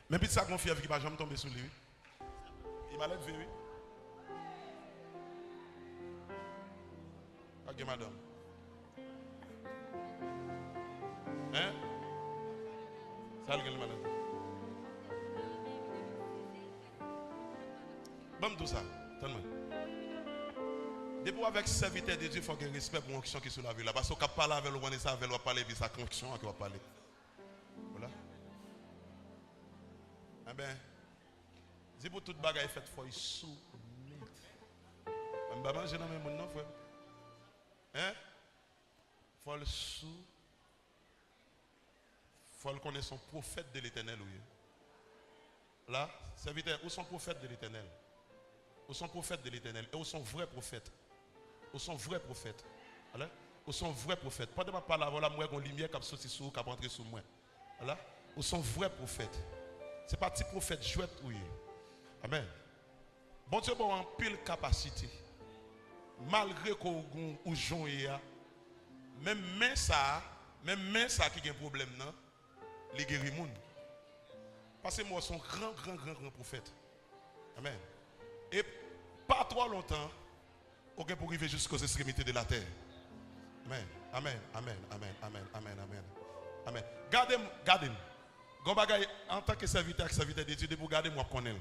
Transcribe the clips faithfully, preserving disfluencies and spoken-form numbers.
Men pitit sa gon fyèv ki pa janm tonbe sou li, wi. Li malad vre, wi. Pa gen madanm. Hein? Sa l gen l malad. Ban m di w sa. Tann mwen. Depi w avèk sèvitè de Dye, fò w gen respè pou onksyon ki sou lavi l la. Paske w k ap pale avè l, ou konnen se avè l w ap pale, epi se ak onksyon an ke w ap pale. Ou la? Enben, di pou tout bagay fèt, fò y soumèt. M pa manje nan men moun non, frè m. Hein? Fò l sou, fò l konnen se yon pwofèt de Letènèl ou ye. La, sèvitè, ou se yon pwofèt de Letènèl. Ou se yon pwofèt de Letènèl. E ou se yon vrè pwofèt. Ou se yon vrè pwofèt. Alè? Ou se yon vrè pwofèt. Pandan m ap pale avè w la, m wè gon limyè k ap soti sou ou, k ap antre sou mwen. Alè? Ou se yon vrè pwofèt. Se pa ti pwofèt jwèt ou ye. Amèn. Bondye ba w anpil kapasite. Malgre ke w gon, ou jan w ye a, menm men sa, menm men sa ki gen pwoblèm nan, li geri moun. Paske m wè w se yon gran, gran, gran, gran pwofèt. Amèn. E pa twò lontan, ou gen pou rive jusqu'aux extrémités de la terre. Amèn. Amèn. Amèn. Amèn. Amèn. Amèn. Amèn. Amèn. Gade m, gade m. Gon bagay, antanke sèvitè ak sèvitè de Dye, depi w gade m, w ap konnen l.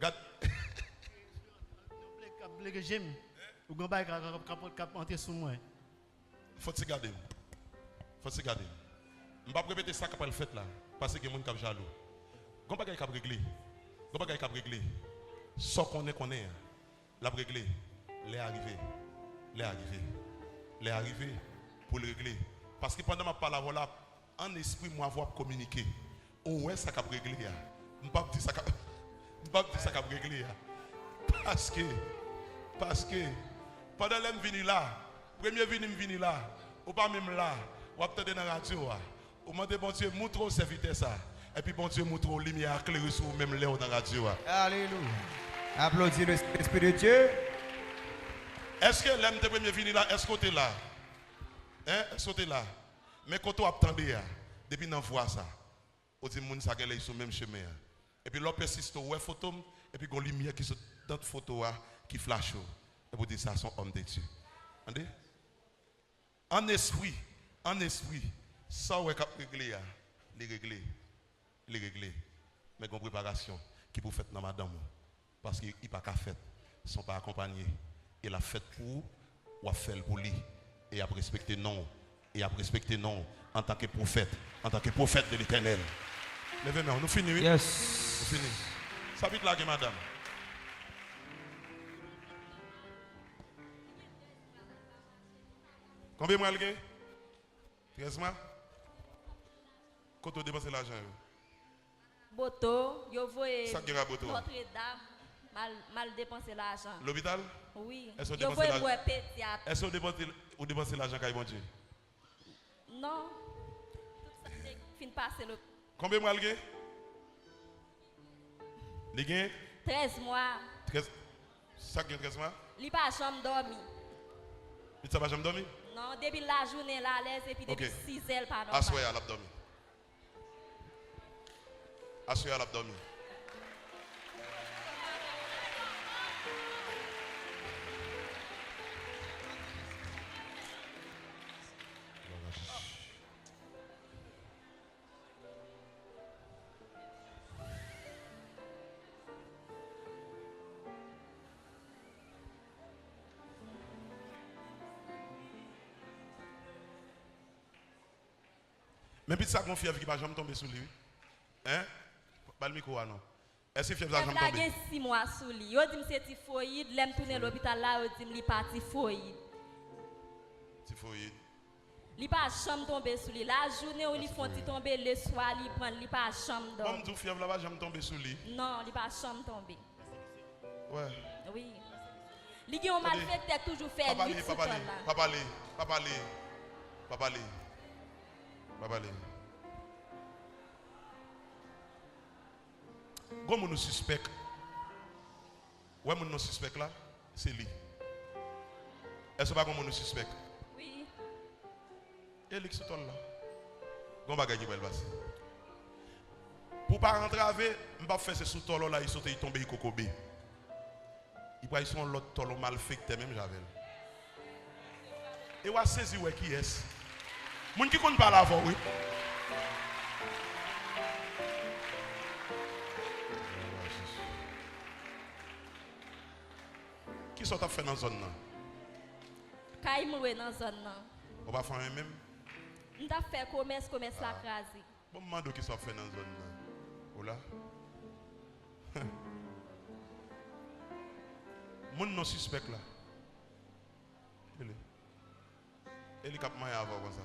Gad. K ap blege je m. Ou gen bagay k ap, k ap, k ap, k ap antre sou mwen. Fò w ti gade m. Fò w ti gade m. M p ap repete sa k ap pral fèt la, paske gen moun k ap jalou. Gon bagay k ap regle. Gon bagay k ap regle. Sa w konnen, konnen an, l ap regle. Lè a rive. Lè a rive. Lè a rive pou l regle. Paske pandan m ap pale avè w la, an espri, m wè w ap kominike. Ou wè sa k ap regle a. M p ap di sa k ap, m p ap di sa k ap regle a. Paske, paske, pandan lè m vini la, premye vini m vini la, ou pa menm la, w ap tande nan radyo a. Ou mande Bondye montre w sèvitè sa, epi Bondye montre w limyè a klere sou ou menm lè w nan radyo a. Alelouya. Aplodi le Esprit de Dieu. Èske lè m te premye vini la, èske w te la? Hein? Èske w te la? Men kote w ap tande a, depi nan vwa sa, ou di moun sa genlè li sou menm chemen an. Epi lè w pèsiste, ou wè foto m, epi gon limyè ki sot nan foto a, ki flache w. Epi w di sa se yon homme de Dieu. Tande? An espri, an espri, sa w wè k ap regle a, li regle. Li regle. Men gon preparasyon ki pou fèt nan madanm ou. Paske li pa ka fèt san w pa akonpanye. E l ap fèt pou ou, w ap fè l pou li. E y ap respekte non w. E y ap respekte non w antanke pwofèt, antanke pwofèt de Letènèl. Leve men w, nou fini, wi? Yes. Nou fini. Sa vit lage madanm. Konbyen mwa l gen? Trèz mwa? Kote w depanse lajan yo? Raboto, yo voye Sa k gen Raboto a? Notre Dame, m al, m al depanse lajan. Lopital? Wi. Èske w Yo depanse voye la- m wè pedyat. Èske w depanse, ou depanse lajan kay Bondye? Non. Tout sa te fin pase lopital. Konbyen mwa l gen? Li gen? Trèz mwa. Trèz. Sa k gen trèz mwa? Li pa janm dòmi. Pitit sa pa janm dòmi? Non, depi lajounen l alèz epi depi Ok. sizè l pa nòmal. Aswè a l ap dòmi. Aswè a l ap dòmi. Men pitit sa gon fyèv ki pa janm tonbe sou li, wi. Hein? Ba l mikwo a non. Èske fyèv sa Fyèv janm la tonbe? Gen sis mwa sou li. Yo di m se tifoyid, lè m tounen Tifoyid. lopital la, yo di m li pa tifoyid. Tifoyid. Li pa janm tonbe sou li. Lajounen ou li fè yon ti Tifoyid. tonbe, leswa li pran l, li pa janm Bon, m dòmi. di w fyèv la pa janm tonbe sou li. Non, li pa janm tonbe. Wè. Wi. Li gen yon Tande. malfektè k toujou fè Pa pale, nwit pa sou pale, kò l la. pa pale, pa pale, pa pale, pa pale. Gon moun ou sispèk. Wè moun nou sispèk la, se li. Èske pa gon moun ou sispèk? Wi. E li k sou tòl la. Gon bagay ki pral pase. Pou pa antrave, m p ap fè se sou tòlò la, li sote, li tonbe, li kokobe. Li pral se yon lòt tòlò malfektè menm jan avè l. E w a sezi wè kiyès. Moun ki konn pale avè w, wi. Kisa w t ap fè nan zòn nan? Kay mwen lwe nan zòn nan. Ou pa fè anyen menm? M t ap fè komès, komès la kraze. Bon, m mande w kisa w ap fè nan zòn nan. Ou la? Moun non sispèk la. E li. E li k ap manyen avè w konsa.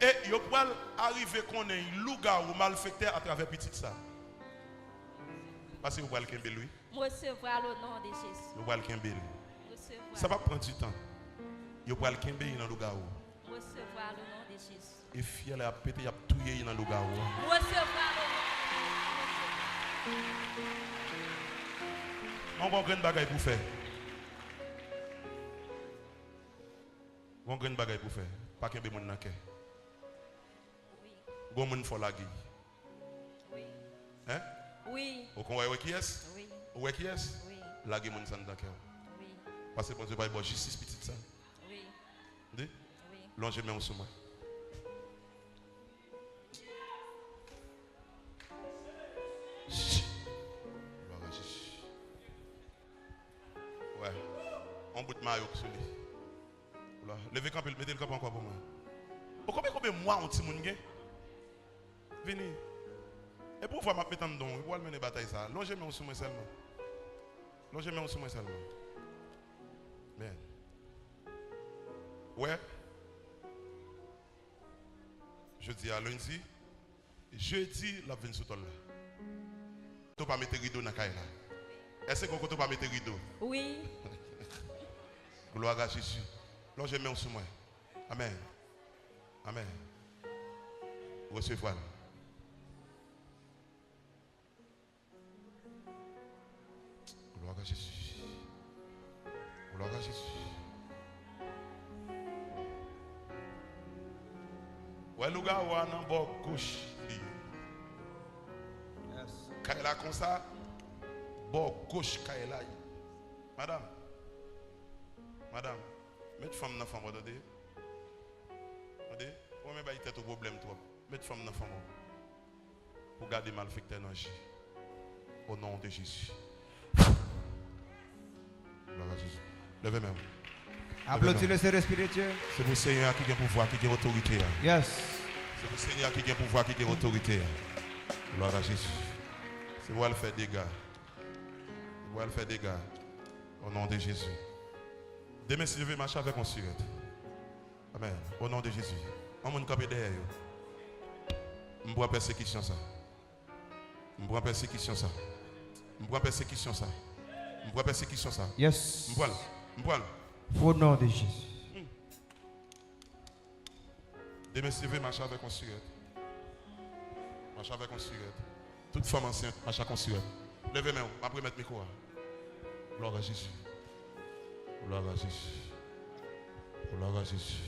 E yo pral arive konnen lougawou malfektè atravè pitit sa. Paske yo pral kenbe l, wi. M resevwa l o non de Jezi. Yo pral kenbe l. M resevwa. Sa p ap pran ti tan. Yo pral kenbe l nan lougawou. M resevwa l o non de Jezi. E fyèl la ap pete, y ap touye y nan lougawou an. M resevwa l o non de Jezi. Mwen gon grenn bagay pou fè. Gon grenn bagay pou fè. Pa kenbe moun nan kè. Wi. Gon moun fò lage. Wi. Hein? Wi. Ou konn wè, wè kiyès? Wi. Ou wè kiyès? Wi. Lage moun sa anndan kè w. Wi. Paske Bondye pral ba w jistis pitit sa. Wi. Tande? Wi. Lonje men w sou mwen. Glwa a Jezi. Wè. On bout mayo k sou li. Glwa. Leve kanpe l, mete l kanpe ankò pou mwen. O konbyen, konbyen mwa yon timoun gen? Vini. E pouvwa m ap met anndan w, wi, pou w al mennen batay sa a. Lonje men w sou mwen sèlman. Lonje men w sou mwen sèlman. Men. Wè. Jodi a lendi. Jedi, l ap vin sou tòl la. Kote w pa mete rido nan kay la. Èske gon kote w pa mete rido? Wi. Glwa a Jezi. Lonje men w sou mwen. Amèn. Amèn. Resevwa l. Glwa a Jezi. Glwa a Jezi. Wè lougawou a nan bò goch li ye. Yes. Kay la konsa, bò goch kay la ye. Madanm, madanm, met fanm nan fanm, tande. Tande, ou renmen bay tèt ou pwoblèm twòp. Met fanm nan fanm ou. Pou gade malfektè nan je. O non de Jezi. Glwa a Jezi. Leve men w. Aplodi le Seigneur spirituel. Se pou Senyè a ki gen pouvwa, ki gen otorite a. Yes. Se pou Senyè a ki gen pouvwa, ki gen otorite a. Glwa a Jezi. Se pou al fè dega. Se pou al fè dega. O non de Jezi. Demen si Dye vle, mache avèk yon sirèt. Amèn. O non de Jezi. Yon moun kanpe dèyè yo. M pran pèsekisyon sa. M pran pèsekisyon sa. M pran pèsekisyon sa. M pran pèsekisyon sa. Yes. M pran l. M pran l. O non de Jezi. Demen si Dye vle, mache avèk yon sirèt. Mache avèk yon sirèt. Tout fanm ansent, mache ak yon sirèt. Leve men w, m ap remèt mikwo a. Glwa a Jezi. Glwa a Jezi. Glwa a Jezi.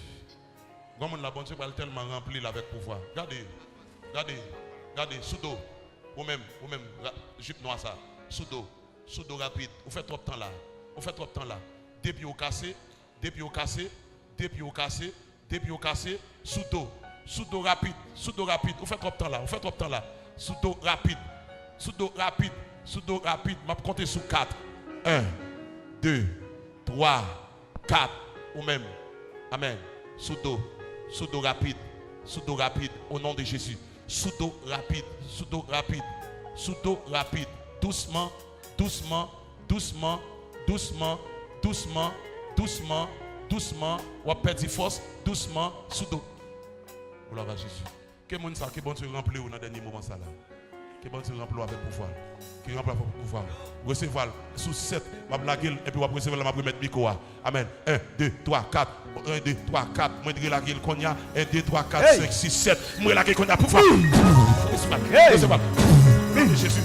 Gon moun la, Bondye pral tèlman ranpli l avèk pouvwa. Gade, gade, gade, sou do. Ou menm, ou menm, ra- jip nwa sa. Sou do, sou do rapid. Ou fè twòp tan la. Ou fè twòp tan la. De pye w kase, de pye w kase, de pye w kase, de pye w kase, sou do. Sou do rapid, sou do rapid. Ou fè twòp tan la, ou fè twòp tan la. Sou do rapid, sou do rapid, sou do rapid. M ap konte sou kat. En, de, twa, kat. Ou menm. Amèn. Sou do, sou do rapid, sou do rapid. O non de Jezi. Sou do rapid, sou do rapid, sou do rapid. Dousman, dousman, dousman, dousman, dousman, dousman, dousman. W ap pèdi fòs, dousman, sou do. Glwa a Jezi. Ke moun sa, ke Bondye ranpli w nan dènye moman sa la. Ke Bondye ranpli w avèk pouvwa l. Ke ranpli w avèk pouvwa l. Resevwa l sou sèt, m ap lage l, epi w ap resevwa l, m ap remèt mikwo a. Amèn. En, de, twa, kat. En, de, twa, kat. Mwen relage l kounye a. En, de, twa, kat, senk, sis, sèt. Mwen relage l kounye a. Pouvwa. Resevwa l. Resevwa l. O non de Jezi.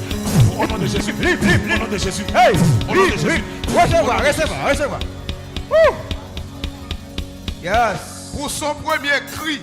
O non de Jezi. O non de Jezi. O non de Jezi. Resevwa, resevwa, resevwa. Yes. Pou son premye kri.